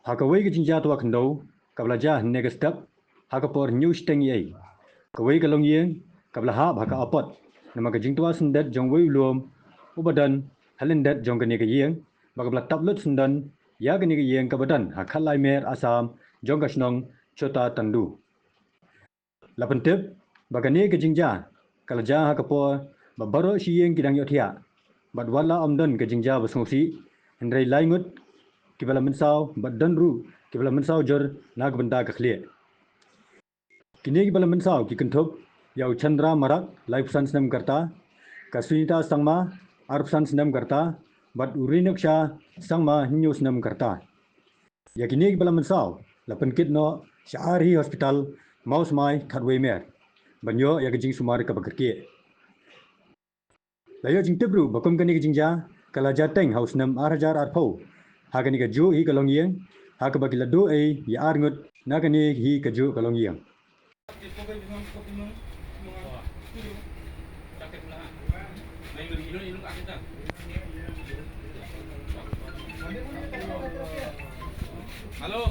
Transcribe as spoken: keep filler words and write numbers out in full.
Ha kawei ka jingjia twa khyndew kaba la jia hynne ka step ha ka por hynñiew shiteng ïa ei, kawei ka longïing kaba la hap ha ka apot namar ka jingtwa syndet jong uwei u lum uba don ha lyndet jong kane ka ïing, ba kaba la tap lut syndon ïa kane ka ïing kaba don ha khatlai mer Assam jong ka shnong Chota Tandu. La pyntip ba kane ka jingjia ka la jia ha ka por ba baroh shi ïing ki dang ïohthiah bad wat la ym don ka jingjia ba sngewsih, hynrei lai ngut kiba la mynsaw bad don ruh kiba la mynsaw jur na ka bynta ka khlieh. Kine kiba la mynsaw ki kynthup ïa u Chandra Marak, laiphew san snem ka rta, ka Sunita Sangma, arphew san snem ka rta, bad u Rinaksha Sangma, hynñiew snem ka rta. Ïa kine kiba la mynsaw la pynkit noh sha ar hi hospital Mawsmai khatwei mer ban ïoh ïa ka jingsumar kaba kyrkieh. La ïoh jingtip ruh ba kum kane ka jingjia ka la jia teng ha u snem ar hajar arphew ha kane kajuh hi ka longïing, ha kaba ki la duh ei ïa ar ngut na kane hi kajuh ka longïing. Hello.